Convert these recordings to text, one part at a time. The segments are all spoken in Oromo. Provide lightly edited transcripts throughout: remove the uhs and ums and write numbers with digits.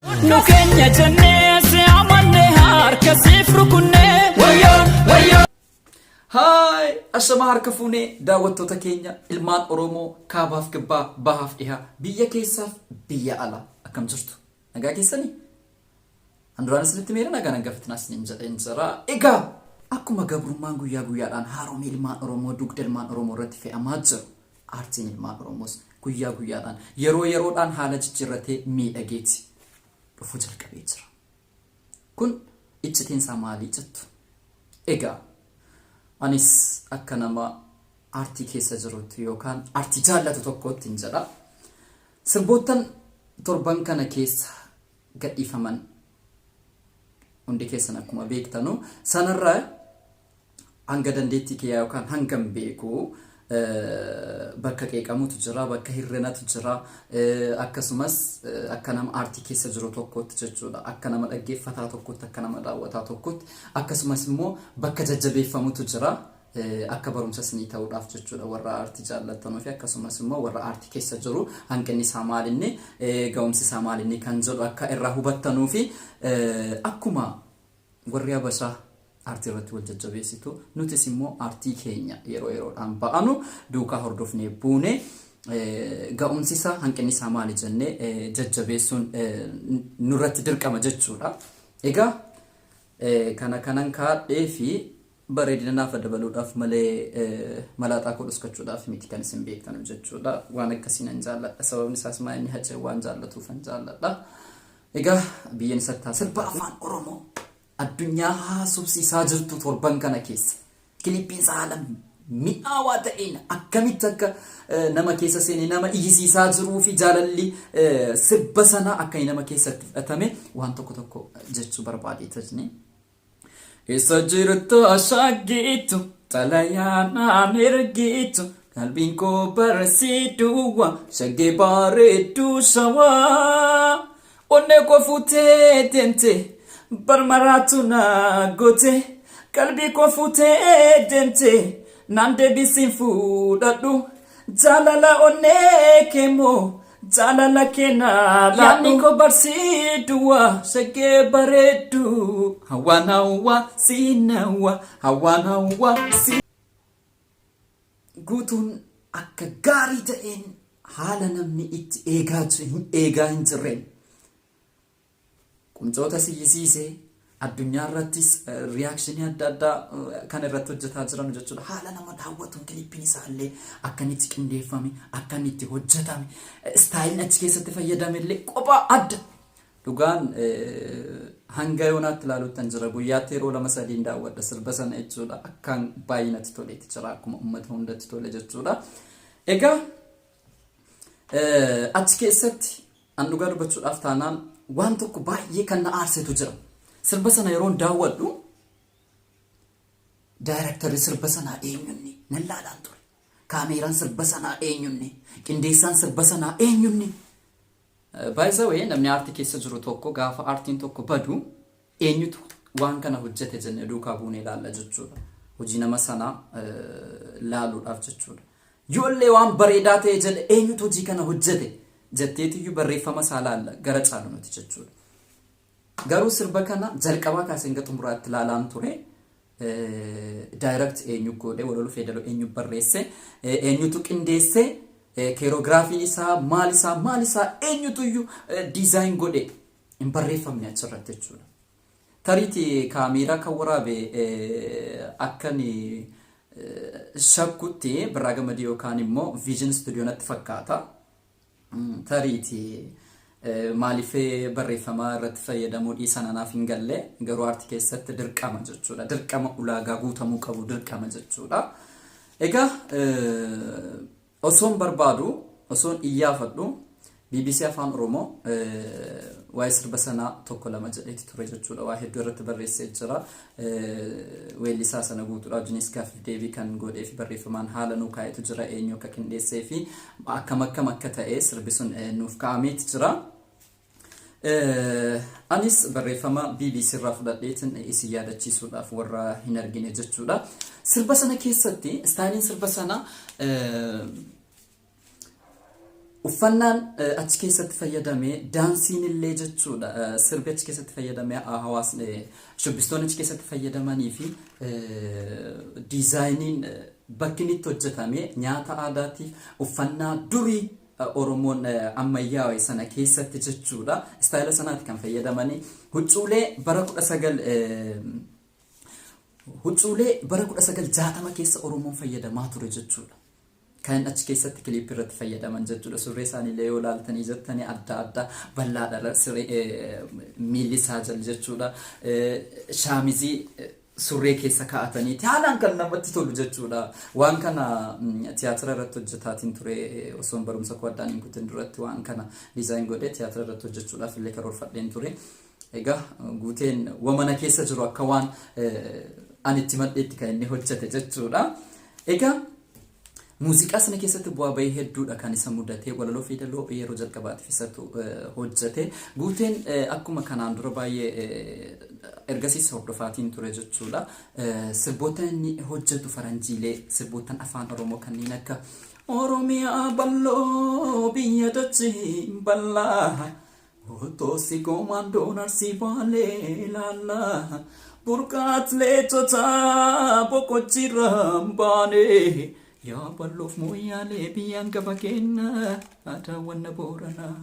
Nu keenya jennee si amanne harka siif rukunnee wayyoo wayyoo. Haay! Ashamaa harka fuunee daawwattoota keenya ilmaan Oromoo kaabaaf kibbaa bahaaf dhihaa biyya keessaaf biyya alaa akkam jirtu? Nagaa keessanii? Handuraan isinitti meera nagaa nan gafatinaa isiniin jedheen jira. Egaa akkuma gabrummaan guyyaa guyyaadhaan haaromee ilmaan Oromoo dugda ilmaan Oromoo irratti fe'amaa jiru aartiin ilmaan Oromoos guyyaa guyyaadhaan yeroo yeroodhaan haala jijjiirratee miidhageeti dhufuu jalqabee jira. Kun iccitiin isaa maalii jettu? Egaa anis akka nama aartii keessa jirutti yookaan aartii jaallatu tokkootti hin jedha. Sirboottan torban kana keessa gadhiifaman hundi keessan akkuma beektanu sanarraa hanga dandeettii kiyyaa yookaan hangan beeku bakka qeeqamutu jira, bakka hir'inatu jira, akkasumas akka nama aartii keessa jiru tokkootti jechuudha, akka nama dhaggeeffataa tokkootti, akka nama daawwataa tokkootti, akkasumas immoo bakka jajjabeeffamutu jira. Akka barumsa isinii ta'uudhaaf jechuudha warra aartii jaallattanuu fi akkasumas immoo warra aartii keessa jiru hanqinni isaa maalinni ga'umsi isaa maalinni kan jedhu akka irraa hubattanuu fi akkuma warri Habashaa aartii irratti wal jajjabeessitu nutis immoo aartii keenya yeroo yeroodhaan ba'anu duukaa hordofnee buune ga'umsi isaa hanqinni isaa maali jennee jajjabeessuun nurratti dirqama jechuudha. Egaa kana kanan kaadhee fi bareedina naafa dabaluudhaaf malee malaaxaa koo dhoskachuudhaaf miti kan isin beektanu jechuudha. Waan akkasii nan jaalladha. Sababni isaas maa inni hacee waan jaallatuufan jaalladha. Egaa biyyeen isattaa sirba afaan Oromoo addunyaa haasofsiisaa jirtu torban kana keessa kilippiin isaa haala mi'aawaa ta'een akkamitti akka nama keessa seenee nama iyyisiisaa jiruu fi jaalalli sirba sanaa akka inni nama keessatti fudhatame waan tokko tokko jechuu barbaadee tajni. Isa jirtu shaggiitu xalayaa naan ergitu qalbiin koo barsii duwwa shaggee bareedduu shawaa onnee koo fuutee deemte barmaraatu na goote qalbii koo fuutee deemte naan deebisiin fuudhadhu jaalala onnee kee moo Jaalala kee naa laadhu. Yaadni koo barsii duwwaa shaggee bareeddu. Hawwaan hawwaa siin hawwa hawwaan hawwaa siin. Guutuun akka gaarii ta'een haala namni itti eegaa eegaa hin jirreen Quncoota siyyisiise addunyaa irrattis riyaakshinii adda addaa kan irratti hojjetaa jiran jechuudha. Haala nama daawwatuun kilippiin isaa illee akka inni itti qindeeffame, akka inni itti hojjetame, istaayiliin achi keessatti fayyadame illee kophaa adda. Dhugaan hanga yoonaatti ilaaluuttan jira. Guyyaatti yeroo lama sadiin daawwadha sirba sana jechuudha. Akkaan baay'ee natti toleeti jira akkuma uummata hundatti tole jechuudha. Egaa Achi keessatti an dhugaa dubbachuudhaaf taanaan waan tokko baay'ee kan na aarsetu jira. Sirba sana yeroon daawwadhu daayirektarri sirba sanaa eenyunni nan laalaan ture. Kaameeraan sirba sanaa eenyunni qindeessaan sirba sanaa eenyunni. By the way namni aartii keessa jiru tokko gaafa aartiin tokko badu eenyutu waan kana hojjete jennee duukaa buunee ilaalla jechuudha. Hojii nama sanaa laaluudhaaf jechuudha. Yoollee waan bareedaa ta'e jedhe eenyutu hojii kana hojjete jetteetiyyuu barreeffama isaa laalla gara caalu nuti jechuudha. Garuu sirba kana jalqabaa kaasee hanga xumuraatti ilaalaan ture. Direct eenyu godhe walaloo feedaloo eenyu barreesse eenyutu qindeesse keerogiraafiin isaa maal isaa maal isaa eenyutuyyuu diizaayin godhe hin barreeffamne achirratti jechuudha. Tariiti kaameeraa kan waraabe akkan shakkutti Birraa Gamadii yookaan immoo Vision Studio natti fakkaata. Tariiti maaliif barreeffamaa irratti fayyadamuu dhiisan anaaf hin galle garuu aartii keessatti dirqama jechuudha. Dirqama ulaagaa guutamuu qabu dirqama jechuudha. Egaa Osoon barbaadu, osoon iyyaafadhu bbc Afaan Oromoo waa'ee sirba sanaa tokko lama jedheeti ture jechuudha. Waa hedduu irratti barreessee jira. Weellisaa sana guutuudha wajjinis gaaffiif deebii kan godhee fi barreeffamaan haala nuu kaa'etu jira. Eenyu akka qindeessee fi akkam akkam akka ta'e sirbi sun nuuf kaa'ameeti jira. Anis barreeffama bbc irraa fudhadheetin isin yaadachiisuudhaaf warra hin argine jechuudha. Sirba sana keessatti istaayiliin sirba sana Uffannaan achi keessatti fayyadame, daansiin illee jechuudha, sirbi achi keessatti fayyadame, hawaasni shubbistoonni achi keessatti fayyadamanii fi diizaayiniin bakki inni itti hojjetame nyaata aadaatiif uffannaa durii Oromoon ammayyaa'e sana keessatti jechuudha. Istaayila sanaati kan fayyadamanii. Huccuulee bara 19 huccuulee bara 1960 keessa Oromoon fayyadamaa ture jechuudha. Kan achi keessatti kiliippii irratti fayyadaman jechuudha. Surree isaaniillee yoo ilaaltanii jettanii adda adda bal'aadha siree miilli isaa jala jechuudha. Shaamizii surree keessa kaa'ataniiti haalaan kan namatti tolu jechuudha. Waan kana tiyaatira irratti hojjetaatiin ture osoon barumsa koo addaan hin kutin duratti waan kana diizaayin godhee tiyaatira irratti hojjechuudhaaf illee karoorfadheen ture. Egaa guuteen wamana keessa jiru akka waan ani itti madheetti kan inni hojjete jechuudha. Egaa muuziqaa sana keessatti bu'aa bahii hedduudha kan isa mudate. Walaloo fi yeedaloo yeroo jalqabaatiif isatu hojjete. Guuteen akkuma kanaan dura baay'ee ergasiis hordofaatiin ture jechuudha. Sirboota inni hojjetu faranjiilee sirboottan afaan Oromoo kanneen akka Oromiyaa bal'oo biyya dachee bal'aa Otoo si goomaandoon Arsii Baalee ilaalla. Burqaa atileetotaa boqochiirra baane. Yaa balloof mooyyaalee biyyaan gaba kenna daawwanna Booranaa.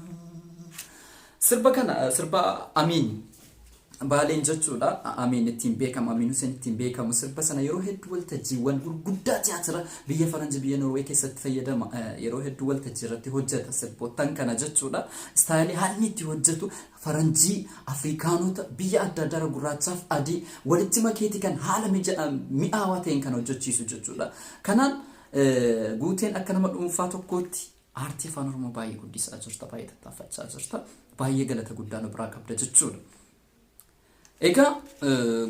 Sirba kana sirba Amiin Baaleen jechuudha. Amiin ittiin beekamu, Amiin Hussein ittiin beekamu sirba sana yeroo hedduu waltajjiiwwan gurguddaa tiyaatira biyya Faranji biyya Norwee keessatti fayyadama. Yeroo hedduu waltajjii irratti hojjeta sirboottan kana jechuudha. Istaayilii haalli itti hojjetu Faranjii, Afrikaanota biyya adda addaa gurraachaaf adii walitti makeeti kan haala mi'aawaa ta'een kan hojjechiisu jechuudha. Kanaan guuteen akka nama dhuunfaa tokkootti aartii afaan Oromoo baay'ee guddisaa jirta, baay'ee tattaaffachaa jirta, baay'ee galata guddaa nu biraa qabda jechuudha. Egaa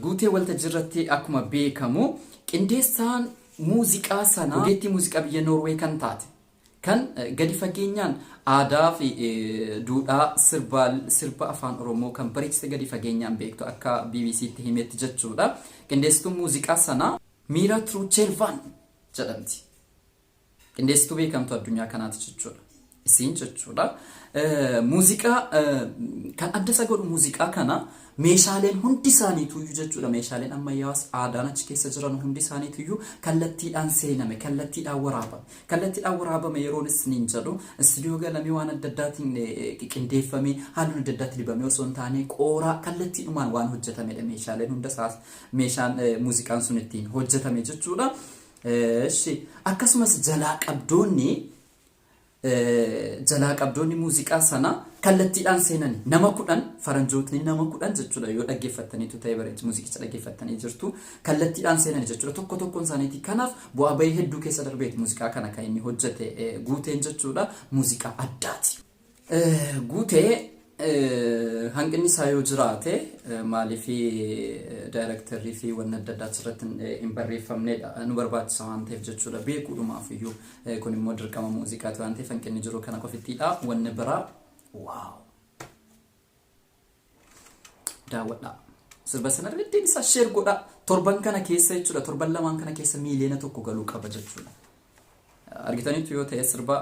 guutee waltajjii irratti akkuma beekamu qindeessaan muuziqaa sanaa ogeettii muuziqaa biyya Noorwee kan taate kan gadi fageenyaan aadaa fi duudhaa sirba afaan Oromoo kan bareechite gadi fageenyaan beektu akka BBCtti himetti jechuudha. Qindeessituun muuziqaa sanaa Miira Tiruucheelvaan jedhamti. Qindeessituu beekamtuu addunyaa kanaati jechuudha. Isiin jechuudha. Muuziqaa kan adda isa godhu muuziqaa kana meeshaaleen hundi isaaniituyyuu jechuudha. Meeshaaleen ammayyaas aadaan achi keessa jiran hundi isaaniituyyuu kallattiidhaan seename, kallattiidhaan waraabame. Kallattiidhaan waraabame yeroon isiniin jedhu istuudiyoo galamee waan adda addaatiin qindeeffamee halluun adda addaatti dibamee osoo hin taane qooraa kallattiidhumaan waan hojjetamedha. Meeshaaleen hunda isaas meeshaan muuziqaan sun ittiin hojjetame jechuudha. Eshi akkasumas jalaa qabdoonni jalaa qabdoonni muuziqaa sana kallattiidhaan seenani nama 10 faranjootni nama 10 jechuudha yoo dhaggeeffattaniitu ta'e bareechi muuziqicha dhaggeeffattanii jirtu kallattiidhaan seenani jechuudha tokko tokkoon isaaniiti kanaaf bu'aa bahii hedduu keessa darbeeti muuziqaa kana kan inni hojjete guuteen jechuudha muuziqaa addaati. Guutee hanqinni isaa yoo jiraate maaliif daayirektarrii fi wanni adda addaa achirratti hin barreeffamnedha nu barbaachisa waan ta'eef jechuudha beekuudhumaaf iyyuu kun immoo dirqama muuziqaati waan ta'eef hanqinni jiru kana qofittiidha wanni biraa waaw daawwadhaa sirba sana irra deddeebisaa sheer godhaa torban kana keessa jechuudha torban lamaan kana keessa miiliyoona 1 galuu qaba jechuudha. Argitaniitu yoo ta'e sirba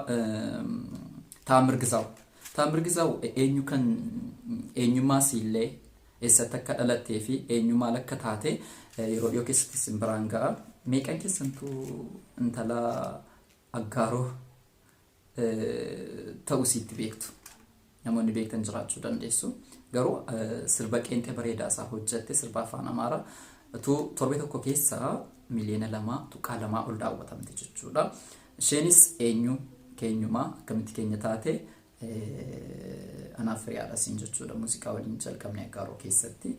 Taamir Gizaaw. Taamir Gizaaw eenyu kan eenyummaa siillee eessatti akka dhalattee fi eenyu maal akka taate yeroo dhiyoo keessatti isin biraan ga'a. Meeqan keessantuu intala Aggaaroo ta'uu isiitti beektu. Namoonni beektan jiraachuu dandeessu. Garuu sirba qeenxee bareedaa isaa hojjette sirba afaan Amaaraa utuu torbee tokko keessa miiliyoona 2.2 ol daawwatamte jechuudha. Isheenis eenyu keenyumaa akkamitti keenya taate anaaf hiriyaadha siin jechuudha. Muuziqaa waliin jalqabne Aggaaroo keessatti.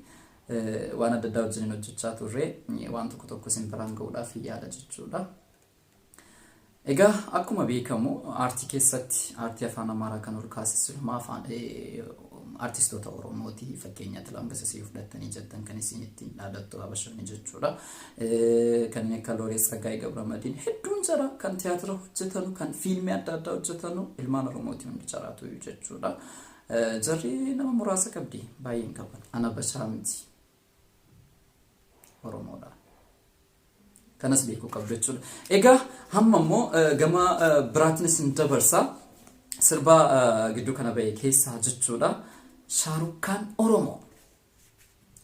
Waan adda addaa wajjin hojjechaa turre waan tokko tokko isin biraan ga'uudhaaf yaala jechuudha. Egaa akkuma beekamu aartii keessatti aartii afaan Amaaraa kan ol kaase siluma afaan aartistoota Oromooti. Fakkeenya Xilahuun Gassasee fudhattanii jettan kan isin ittiin dhaadattu Habashoonni jechuudha. Kanneen akka Looreet Tsaggaayee Gabramadiin hedduun jara kan tiyaatira hojjetanu kan fiilmii adda addaa hojjetanu ilmaan Oromooti hundi jaraatu jechuudha. Jarri nama muraasa qabdi baay'ee hin qaban. Ana bashaa miti Oromoodha. Kanas beekuu qabdu jechuudha. Egaa hamma immoo gama biraatiin isin dabarsa. Sirba gidduu kana ba'e keessaa jechuudha. Shaarukkaan Oromoo.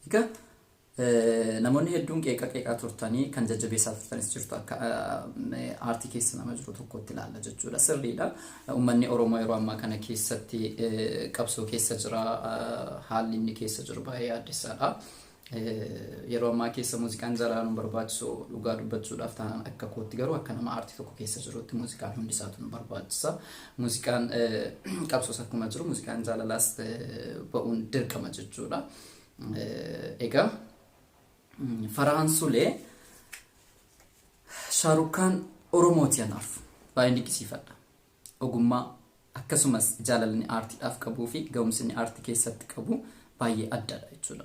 Egaa namoonni hedduun qeeqa qeeqaa turtanii kan jajjabeessaa turtanis jirtu akka aartii keessa nama jiru tokkotti ilaalla jechuudha. Sirriidha. Uummanni Oromoo yeroo ammaa kana keessatti qabsoo keessa jira. Haalli inni keessa jiru baay'ee yaaddessaadha. Yeroo ammaa keessa muuziqaan jaalala nu barbaachisu dhugaa dubbachuudhaaf taanaan akka kootti garuu akka nama aartii tokko keessa jirutti muuziqaan hundi isaatu nu barbaachisa. Muuziqaan qabsoos akkuma jiru muuziqaan jaalalaas ba'uun dirqama jechuudha. Egaa Farhaan Sulee Shaarukkaan Oromooti anaaf baay'een dinqisiifadha. Ogummaa akkasumas jaalalli aartiidhaaf qabuu fi ga'umsi inni aartii keessatti qabu baay'ee addadha jechuudha.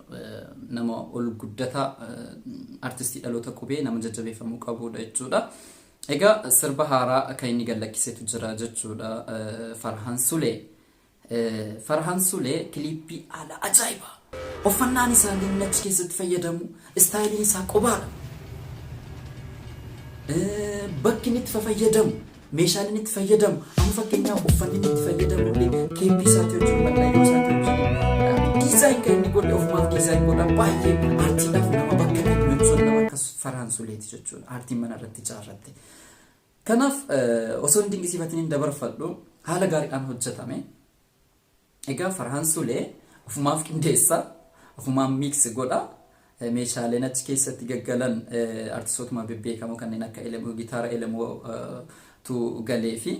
Nama ol guddataa artistii dhaloota qubee nama jajjabeeffamuu qabudha jechuudha. Egaa sirba haaraa kan inni gad lakkisetu jira jechuudha Farhaan Sulee. Farhaan Sulee kiliippii haala ajaa'ibaa. Uffannaan isaa inni achi keessatti fayyadamu istaayiliin isaa qobaadha. Bakki inni itti fayyadamu meeshaan inni itti fayyadamu amma fakkeenyaaf uffanni inni itti fayyadamu illee keeppii isaatii wajjin mallayyoo isaatii wajjin design kan inni godhe ofumaaf design godha baay'ee aartiidhaaf nama bakka kennu jechuun nama akkas Farhaan Suleeti jechuudha aartiin mana irratti ijaarratte. Kanaaf osoo hin dinqisiifatin hin dabarfadhu haala gaariidhaan hojjetame. Egaa Farhaan Sulee ofumaaf qindeessa, ofumaan mix godha. Meeshaaleen achi keessatti gaggalan artistootuma bebbeekamoo kanneen akka Elemoo gitaara Elemoo tu galeefi.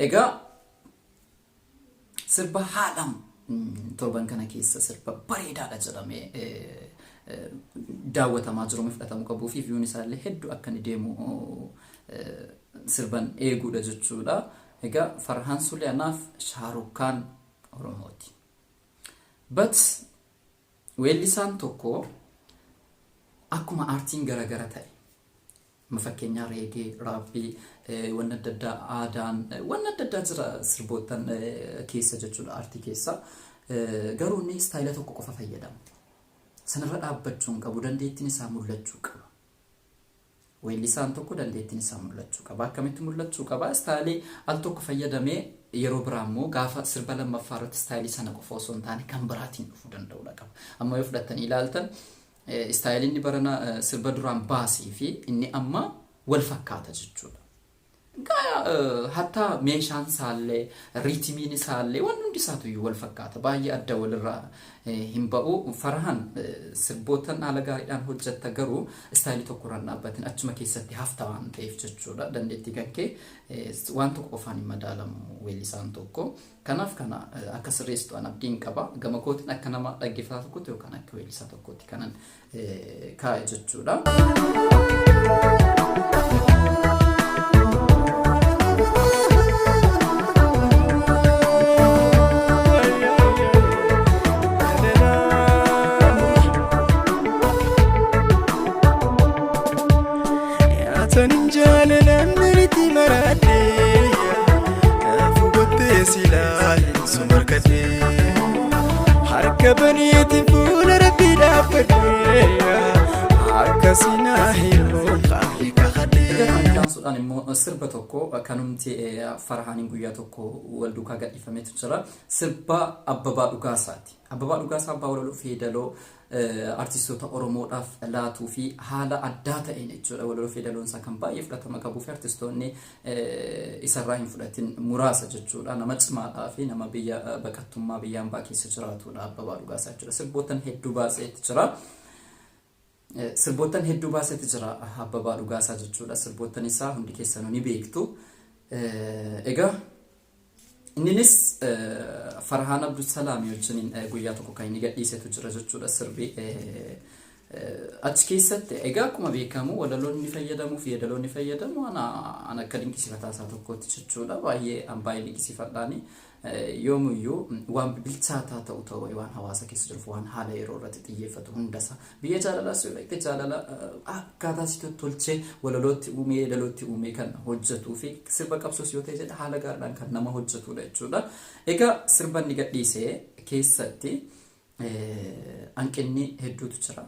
Egaa sirba haalaan torban kana keessa sirba bareedaadha jedhamee daawwatamaa jiru fudhatamuu qabuu fi viyuun isaallee hedduu akka inni deemu sirban eeguudha jechuudha. Egaa Farhaan Sulee anaaf Shaarukkaan Oromooti. But weellisaan tokko akkuma aartiin garagara ta'e amma fakkeenyaa reegee, raappii, wanni adda addaa aadaan wanni adda addaa jira sirboottan keessa jechuudha aartii keessa. Garuu inni istaayila tokko qofa fayyadama. Sanarra dhaabbachuu hin qabu dandeettiin isaa mul'achuu qaba. Weellisaan tokko dandeettiin isaa mul'achuu qaba. Akkamitti mul'achuu qaba? Istaayilii al tokko fayyadamee yeroo biraa immoo gaafa sirba lammaffaa irratti istaayilii sana qofa osoo hin taane kan biraatiin dhufuu danda'uudha qaba. Amma yoo fudhattanii ilaaltan istaayilii inni barana sirba duraan baasee fi inni amma wal fakkaata jechuudha. Hattaa meeshaan isaallee riitimiin isaallee waan hundi isaatu wal fakkaata. Baay'ee adda walirraa hin ba'u. Farhaan sirbootan haala gaariidhaan hojjetta garuu istaayilii tokko irraan dhaabbatin achuma keessatti hafta waan ta'eef jechuudha. Dandeettii kan kee waan tokko qofaan hin madaalamu weellisaan tokko. Kanaaf kana akka sirreessitu an abdiin qaba. Gama kootiin akka nama dhaggeeffataa tokkotti yookaan akka weellisaa tokkotti kanan kaa'e jechuudha. Nyaatanin jaalalaan nanitti maradhe Naafuu gottee silaa hin sumarkadhe Harka baneetiin fuula rabbii dhaabbadhe Akka sinaa hir'uun qaanii kakadhe. Egaa kan itti aansuudhaan immoo sirba tokko kanumti Farhaaniin guyyaa tokko wal duukaa gadhiifametu jira. Sirba Abbabaa Dhugaasaati. Abbabaa Dhugaasaa abbaa walaloo fi yeedaloo artistoota Oromoodhaaf laatuu fi haala addaa ta'een jechuudha. Walaloo fi yeedaloon isaa kan baay'ee fudhatama qabuu fi artistoonni isarraa hin fudhatin muraasa jechuudha. Nama cimaadhaa fi nama biyya baqattummaa biyya ambaa keessa jiraatudha Abbabaa Dhugaasaa jechuudha. Sirboottan hedduu baaseetti jira. Sirboottan hedduu baaseeti jira Abbabaa Dhugaasaa jechuudha. Sirboottan isaa hundi keessanuu ni beektu. Egaa inninis Farhaan Abdulsalaam wajjiniin guyyaa tokko kan inni gadhiisetu jira jechuudha sirbi. Achi keessatti egaa akkuma beekamu walaloon inni fayyadamuu fi yeedaloon inni fayyadamu ana akka dinqisiifataa isaa tokkootti jechuudha. Baay'ee an baay'ee dinqisiifadhaani. Yoomuyyuu waan bilchaataa ta'u ta'u waan hawaasa keessa jiruuf waan haala yeroo irratti xiyyeeffatu hundasa. Biyya jaalalaas yoo dhaqxe jaalala akkaataa si tottolchee walalootti uumee yeedalootti uumee kan hojjetuu fi sirba qabsoos yoo ta'e jedha haala gaariidhaan kan nama hojjetudha jechuudha. Egaa sirba inni gadhiise keessatti hanqinni hedduutu jira.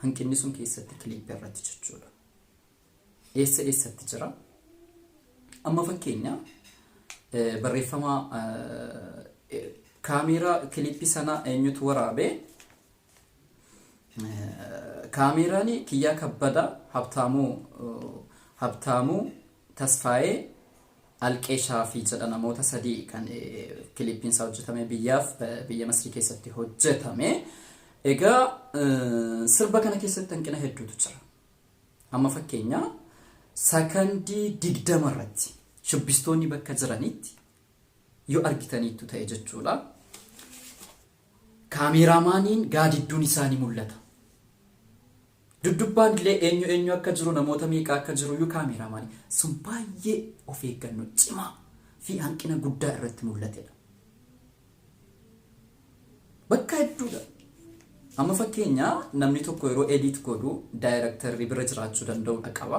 Hanqinni sun keessatti kiliippii irratti jechuudha. Eessa eessatti jira? Amma fakkeenya Barreeffama kaameeraa kilippii sana eenyutu waraabe? Kaameeraan Kiyyaa Kabbadaa, Habtaamuu Tasfaayee, Alqee Shaafii jedha. Namoota sadii kan kilippiin isaa hojjetame biyyaaf biyya Masrii keessatti hojjetame. Egaa sirba kana keessatti hanqina hedduutu jira. Amma fakkeenya sakandii 20 irratti shubbistoonni bakka jiranitti yoo argitaniittu ta'e jechuudha. Kaameeraamaaniin gaadidduun isaa ni mul'ata. Duddubbaan illee eenyu eenyu akka jiru, namoota meeqa akka jiru iyyuu kaameeraamaanii sun baay'ee of eeggannoo cimaa fi hanqina guddaa irratti mul'atedha. Bakka hedduudha. Amma fakkeenya namni tokko yeroo edit godhu daayirektarri bira jiraachuu danda'udha qaba.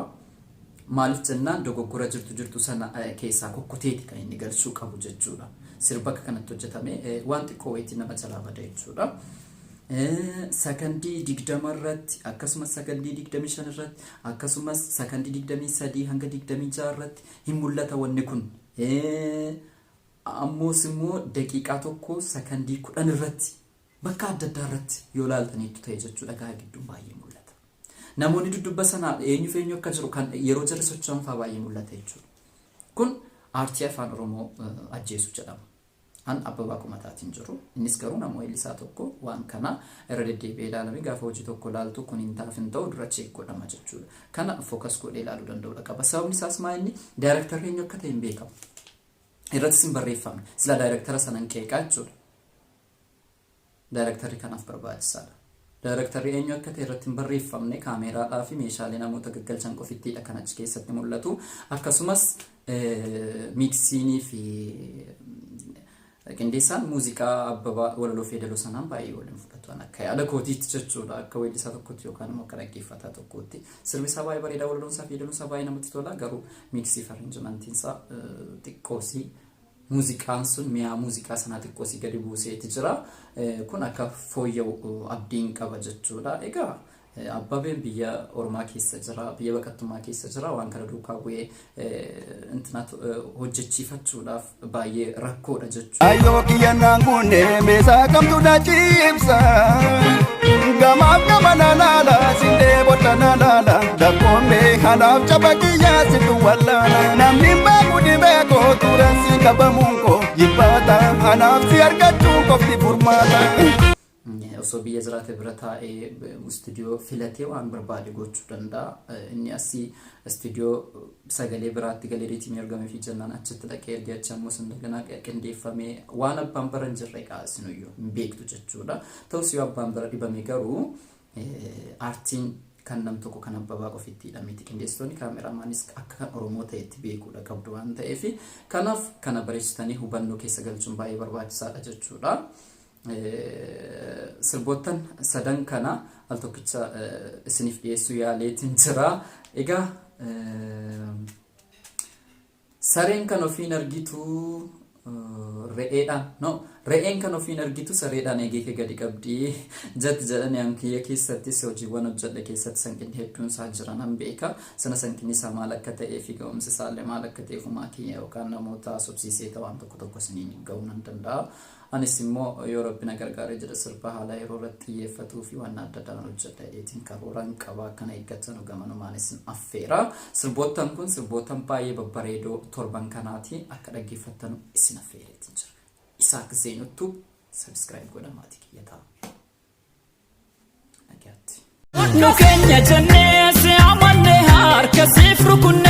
Maaliif jennaan dogoggora jirtu jirtu sana keessaa kukkuteeti kan inni galchuu qabu jechuudha. Sirba akka kanatti hojjetame waan xiqqoo wayiitti nama jalaa bada jechuudha. Sakandii 20 irratti, akkasumas sakandii 25 irratti, akkasumas sakandii 23 hanga 26 irratti hin mul'ata wanni kun. Ammoos immoo daqiiqaa 1 sakandii 10 irratti bakka adda addaa irratti yoo ilaaltaniittu ta'e jechuudha gaa gidduun baay'ee mul'ata. Namoonni dudubba sanaa eenyuuf eenyu akka jiru kan yeroo jarri socho'an fa'aa baay'ee mul'ata jechuudha. Kun aartii afaan Oromoo ajjeesuu jedhama. An Abbabaa Kumataatiin jiru. Innis garuu nama weellisaa tokko waan kana irra deddeebi'ee ilaalame gaafa hojii tokko ilaaltu kun hin taaf hin ta'u dura check godhama jechuudha. Kana focus godhee ilaaluu danda'uudha qaba. Sababni isaas maa inni daayirektarri eenyu akka ta'e hin beekamu. Irrattis hin barreeffamne. Sila daayirektara sana hin qeeqaa jechuudha. Daayirektarri kanaaf barbaachisaadha. Daayirektarri eenyu akka ta'e irratti hin barreeffamne, kaameeraadhaa fi meeshaalee namoota gaggalchan qofittiidha kan achi keessatti mul'atu. Akkasumas miiksiinii fi qindeessaan muuziqaa Abbabaa walaloo fi yeedaloo sanaan baay'ee waliin fudhatu. An akka yaada kootiitti jechuudha. Akka weellisaa tokkotti yookaan immoo akka dhaggeeffataa tokkootti. Sirbi isaa baay'ee bareedaa, walaloon isaa fi yeedaloon isaa baay'ee namatti tola. Garuu miiksii fi arranjimantiin isaa xiqqoosii muuziqaan sun mi'aa muuziqaa sanaa xiqqoosii gadi buuseeti jira. Kun akka fooyya'u abdiin qaba jechuudha. Egaa Abbabeen biyya ormaa keessa jira, biyya baqattummaa keessa jira. Waan kana duukaa bu'ee intinaatu hojjechiifachuudhaaf baay'ee rakkoodha jechuudha. Ayyoo kiyya naan guunne meesaa kamtu na ciibsa. Gamaaf gama na laala sindee bota na laala. Dakkoomee kanaaf caba kiyyaa situ wallaala. Namni hin beeku dhibee koo turan si qabamuun koo jibbaata. Anaaf si argachuun qofti furmaata. Osoo biyya jiraate bira taa'ee istuudiyoo filatee waan barbaade gochuu danda'a. Inni asii istuudiyoo sagalee biraatti galee riitimii argamee fi jennaan achitti dhaqee ergee achi ammoo sandaganaa qindeeffamee waan abbaan bara hin jirre egaa isinuyyuu hin beektu jechuudha. Ta'us yoo abbaan bira dhibame garuu aartiin kan nam tokko kan Abbabaa qofittiidha miti. Qindeessitoonni kaameraamaanis akka kan Oromoo ta'etti beekuudha qabdu waan ta'eef kanaaf kana bareechitanii hubannoo keessa galchuun baay'ee barbaachisaadha jechuudha. Sirboottan sadan kana al tokkicha isiniif dhiyeessuu yaaleetiin jira. Egaa sareen kan ofiin argitu re'eedhaan, no, re'een kan ofiin argitu sareedhaan eegee kee gadi qabdi jetti jedhani. An kiyya keessattis hojiiwwan hojjedhe keessatti sanqinni hedduun isaa jira nan beeka. Sana sanqinni isaa maal akka ta'ee fi ga'umsi isaallee maal akka ta'e ofumaa kiyya yookaan namoota sobsiisee waan tokko tokko isiniin ga'uu nan danda'a. Anis immoo yoo Rabbi na gargaaree jedhe sirba haala yeroo irratti xiyyeeffatuu fi waan adda addaan hojjedha jedheetiin karooraan qaba. Akkana eeggatanu gamanumaan isin affeera. Sirboottan kun sirboottan baay'ee babbareedoo torban kanaati, akka dhaggeeffattanu isin affeereetiin jira. Isaak Zeenuttu subscribe godha, maatii kiyya ta'a. Nagaatti. Nu keenya jennee si amanne harka siif rukunne.